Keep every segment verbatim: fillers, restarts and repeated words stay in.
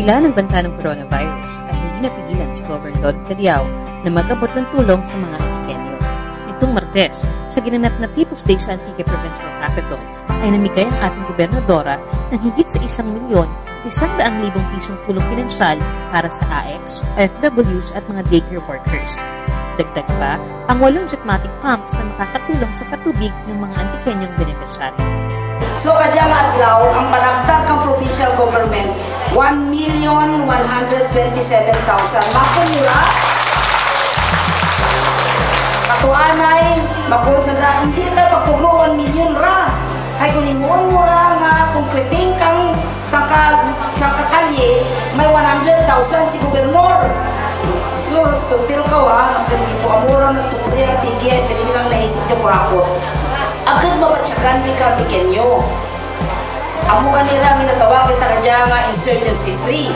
Dahil sa banta ng coronavirus ay hindi napigilan si Governor Dodod Cadiao na mag-abot ng tulong sa mga Antiqueño. Nitong Martes, sa ginanap na People's Day sa Antique Provincial Capitol, ay namigay ang ating gobernadora ng higit sa isang milyon, isang daang libong pisong tulong pinansyal para sa AICS, OFWs at mga daycare workers. Dagdag pa, ang walong Jetmatic pumps na makakatulong sa patubig ng mga Antiqueñong benepisyaryo. So, kadya nga adlaw, ang panagtag kang provincial government, one million one hundred twenty-seven thousand. Makon mo ra? Katuanay, makon sa na, hindi ta pagtugro one million ra. Hay kon himuon mo ra nga konkreting kang sangka, sangka kalye, may one hundred thousand si gobernor. Lo, sutil kaw, ha, nagkalipo, amo ra nagtutuloy ang tigil, pero ilang naisip nga kurakot. Agud mabatyagan ti ka Antiqueño. Amo kanira ang ginatawag kita kadya nga insurgency free.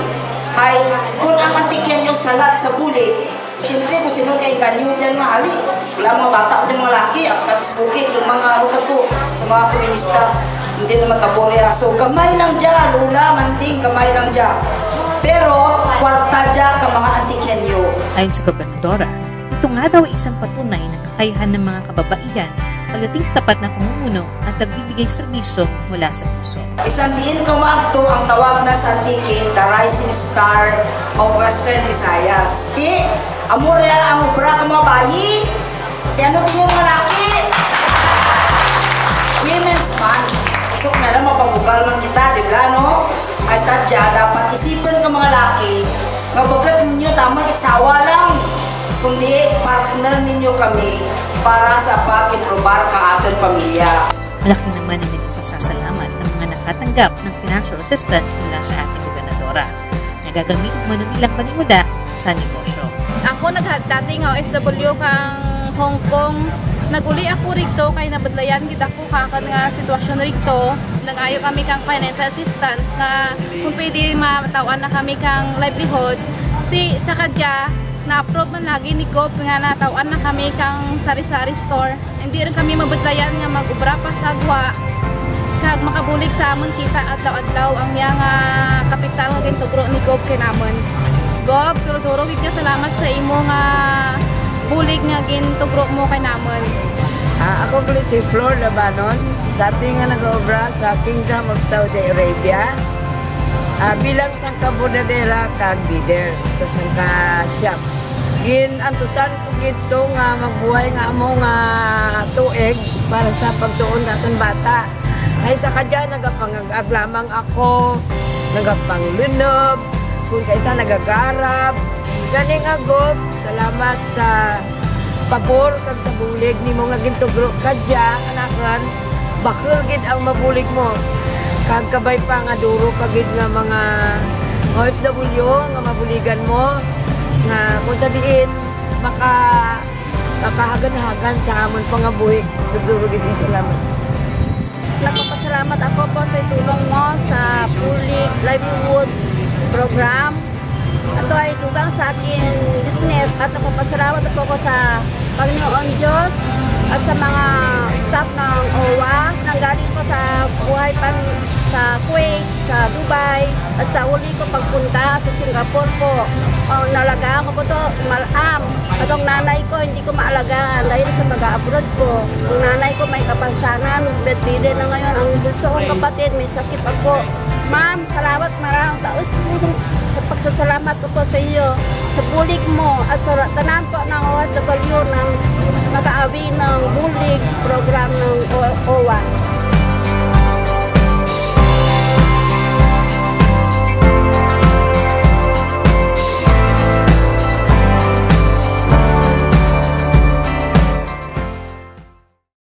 Hay, kon ang Antiqueño salat sa bulig, siyempre, kon sin-o kay kanyo dyan nga hali. Wara mga bata dyan, mga laki, ang katis bukid, ang mga ano kato, sa mga komunista, hindi na matabor ya. So, gamay lang dya, Lola, Manding, gamay lang dya. Pero, kwarta dya kang mga Antiqueño. Ayon sa gobernadora, ito nga daw ay isang patunay ng kakayahan ng mga kababaihan pagdating sa tapat na pamumuno at nagbibigay serbisyo mula sa puso. Bisan diin ka maagto, ang tawag na sa Antique, the rising star of Western Visayas. Ti, amo ra ang obra kang mga bayi. Ti ano ti ninyo mga laki? Women's Month. Isok na lang, mapabugal man kita, di bala, no? Ay, sadya, dapat isipun kang mga laki nga bukut ninyo taman itsawa lang, kundi partner ninyo kami para sa pag-improbar kang atun pamilya. Malaki naman ang naging pasasalamat ng mga nakatanggap ng financial assistance mula sa ating gobernadora na gagamiton umano nilang panimula sa negosyo. Ako nagha-, dati nga OFW kang Hong Kong. Nag-uli ako rugto kay nabudlayan gid ako kang akun nga sitwasyon rugto. Nag-ayo kami kang financial assistance nga kon pwede mataw-an na kami kang livelihood. Ti sa kadya, na-approve man lagi ni Gov nga nataw-an na kami kang sari-sari store. Indi run kami mabudlayan nga mag-obra pa sa gwa kag makabulig sa amun kita adlaw-adlaw, ang iya nga kapital nga gintugro ni Gov kanamun. Gov, duro-duro gid nga salamat sa imo nga bulig nga gintugro mo kanamun. Ah, ako pala si Flor Labanon, dati nga nagaobra sa Kingdom of Saudi Arabia. Ah, bilang sangka bordadera kag leader sa sangka shop. Gin-antusan ko gid to nga magbuhay nga amo nga tuig para sa pagtuon sa atun bata. Hay sa kadya, nagapangag-ag lamang ako, nagapanglunub, kon kaisa nagagarab. Gani nga, Gov, salamat sa pabor kag sa bulig nimo nga gintugro kadya kanakun. Bakul gid ang mabulig mo. Kag kabay pa nga duro pa gid nga mga OFW nga mabuligan mo, nga kon sa diin maka-, makahagan-hagan sa amun pangabuhi. Duro gid, salamat. Nagpapasalamat ako po sa tulong mo sa Bulig Livelihood Program. Ito ay dugang sa aking business at nagpapasalamat po ako sa Panginoon Diyos at sa mga staff ng OWWA. Nanggaling po sa buhay pang-, sa Kuwait, sa Dubai, at sa uli ko pagpunta sa Singapore po. Ang inalagaan ko po to, mal-am. At ang nanay ko, hindi ko maalagaan dahil sa pag-abroad ko. Ang nanay ko may kapansanan, bedridden na ngayon. Ang bunso kong kapatid, may sakit ako. Ma'am, salamat marang taus-pusong sa pagsasalamat ko po sa iyo, sa bulig mo at sa tanan po ng OFW ng mag-a-avail ng bulig program ng O-, OWWA.